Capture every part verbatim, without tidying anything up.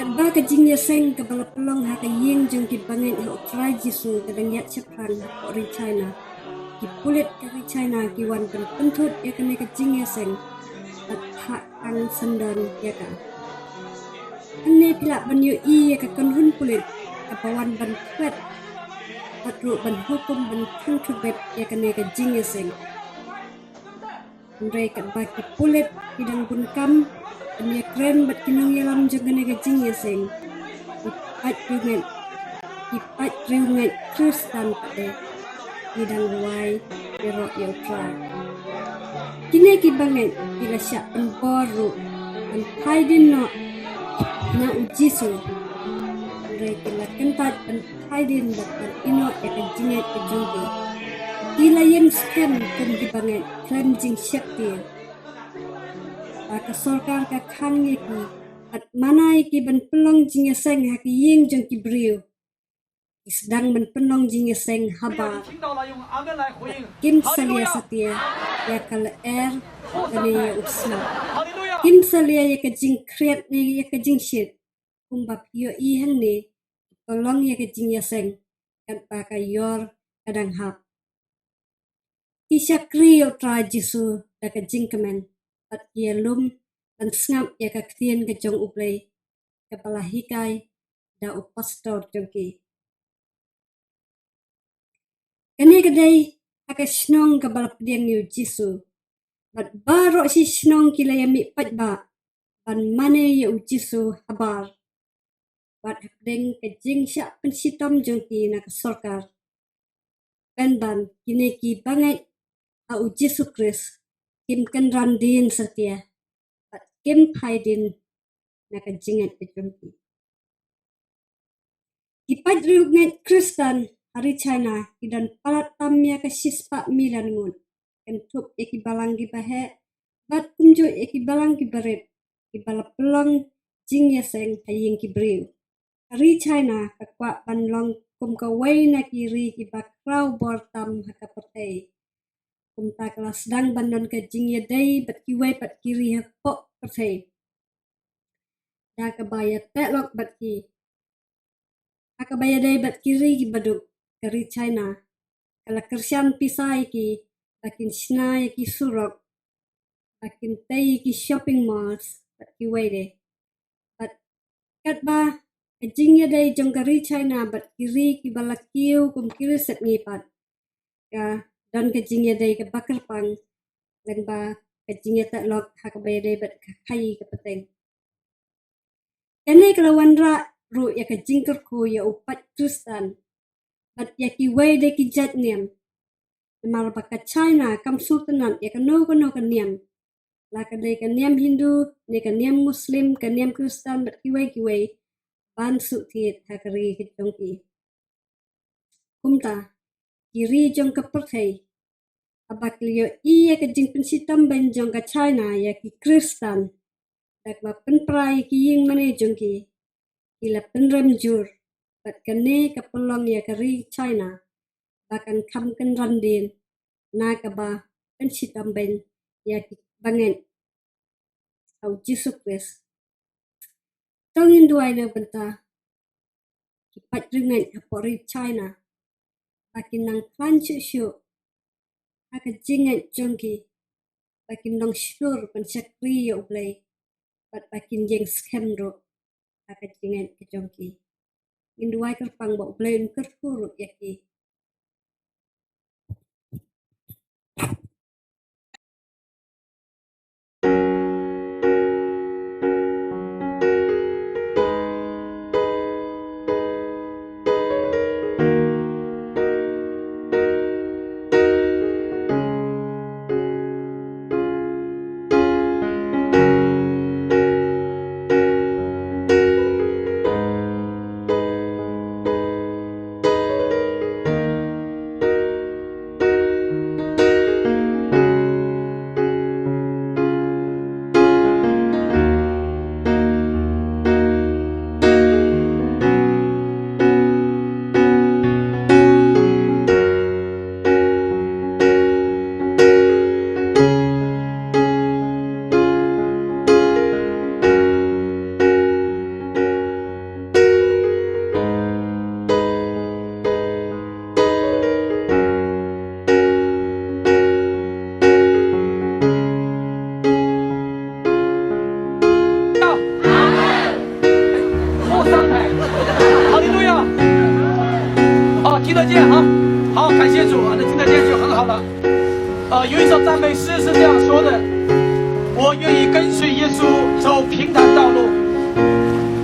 Katba ka jingïaseng kaba la pynlong ha ka ïing jong ki bangeit ha U Trai Jisu ka dang ïaid shaphrang hapoh ri China, ki pulit ka ri China ki wan ban pynthut ïa kane ka jingïaseng bad phah khang syndon ïa ka. Hangne phi lah ban ïohi ïa ka kynhun pulit kaba wan ban thwet bad ruh ban hukum ban thang thut beit ïa kane ka jingïaseng. Hynrei katba ki pulit ki dang bun kam ban ïakren bad ki nongïalam jong kane ka jingïaseng, ki paid riewngeit, ki paid riewngeit Khristan pat de ki dang rwai baroh ïa U Trai. Kine ki bangeit ki la shah pynbor ruh ban phai dien noh na U Jisu. Hynrei ki la kyntait ban phai dien bad ban ïehnoh ïa ka jingngeit ka jong ki. Ki la ïeng skhem kum ki bangeit khlem jingsheptieng. Ba ka sorkar ka khang ïa ki bad mana ïa ki ban pynlong jingïaseng ha ki ïing jong ki briew. Ki sdang ban pynlong jingïaseng habar. Kim salia satia ïa ka lyer ne ïa u sla. Kim salia ïa ka jingkhriat ne ïa ka jingshit. Kumba phi ïohi hangne, ki pynlong ïa ka jingïaseng katba ka ïor ka dang hap. Ki shakri ïa U Trai Jisu da ka jingkmen bad ki ïalum ban sngap ïa ka ktien ka jong U Blei kaba la hikai da u pastor jong ki. Kane ka dei ha ka shnong kaba la pdiang ïa U Jisu. Bad baroh shi shnong ki la ïa mih paidbah ban mane ïa U Jisu habar. Bad hapdeng ka jingshah pynshitom jong ki na ka sorkar, pynban kine ki bangeit ha U Jisu Khrist kim kynran dien satia bad kim phai dien na ka jingngeit ka jong ki. Ki paid riewngeit Khristan ha ri China ki don palat tam ïa ka shispah milian ngut, kynthup ïa ki balang kiba heh bad kumjuh ïa ki balang kiba rit, kiba la pynlong jingïaseng ha ïing ki briew. Ka ri China ka kwah ban long kum kawei na ki ri kiba khraw bor tam ha ka pyrthei. Kumta ka la sdang ban don ka jingïadei bad kiwei pat ki ri hapoh pyrthei, da kaba ïateh lok bad ki. Ha kaba ïadei bad ki ri kiba duk, ka ri China ka la kyrshan pisa ïa ki ba kin shna ïa ki surok, ba kin tei ïa ki shopping malls bad kiwei de. Bad katba ka jingïadei jong ka ri China bad ki ri kiba la kiew kum ki ri sepngi pat, ka don ka jingïadei kaba kyrpang lyngba ka jingïateh lok ha kaba ïadei bad ka khaii ka pateng. Kane ka la wanrah ruh ïa ka jingkyrkhu ïa u paid Khristan bad ïa kiwei de ki jait niam. Namar ba ka China kam sultanat ïa kano kano ka niam, la ka dei ka niam Hindu ne ka niam Muslim, ka niam Khristan bad kiwei kiwei, ban shu thied ha ka ri ka jong ki. Kumta ki ri jong ka pyrthei, haba ki la ïohi ïa ka jingpynshitom beiñ jong ka China ïa ki Khristan da kaba pynpra ïa ki ïing mane jong ki, ki la pynrem jur. Bad kane ka pynlong ïa ka ri China ba kan kham kynran dien na kaba pynshitom beiñ ïa ki bangeit ha U Jisu Khrist. To ngin duwai na ka bynta ki paid riewngeit hapoh ri China ba kin nang khlaiñ shuh shuh ha ka jingngeit jong ki, ba kin long shlur ban shakri ïa U Blei bad ba kin ïeng skhem ruh ha ka jingngeit ka jong ki. Ngin duwai kyrpang ba U Blei un kyrkhu ruh ïa ki. 听得见哈？好，感谢主啊，能听得见就很好了。呃，有一首赞美诗是这样说的：我愿意跟随耶稣走平坦道路，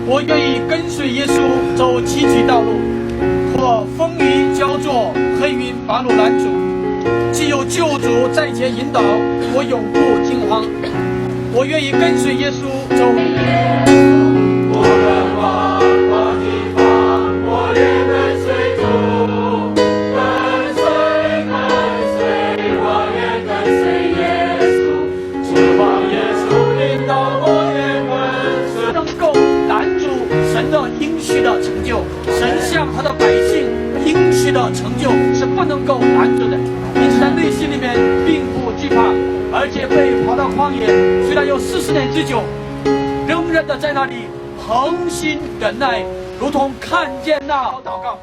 我愿意跟随耶稣走崎岖道路，或风雨交作，黑云把路拦阻。既有救主在前引导，我永不惊慌。我愿意跟随耶稣走。能够拦阻神的应许的成就，神向他的百姓应许的成就是不能够拦阻的。因此，在内心里面并不惧怕，而且被跑到旷野，虽然有四十年之久，仍然的在那里恒心忍耐，如同看见那祷告。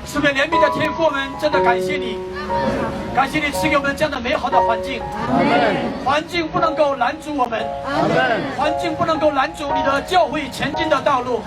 赐给怜悯的天父，我们真的感谢你，感谢你赐给我们这样的美好的环境。环境不能够拦阻我们，环境不能够拦阻你的教会前进的道路。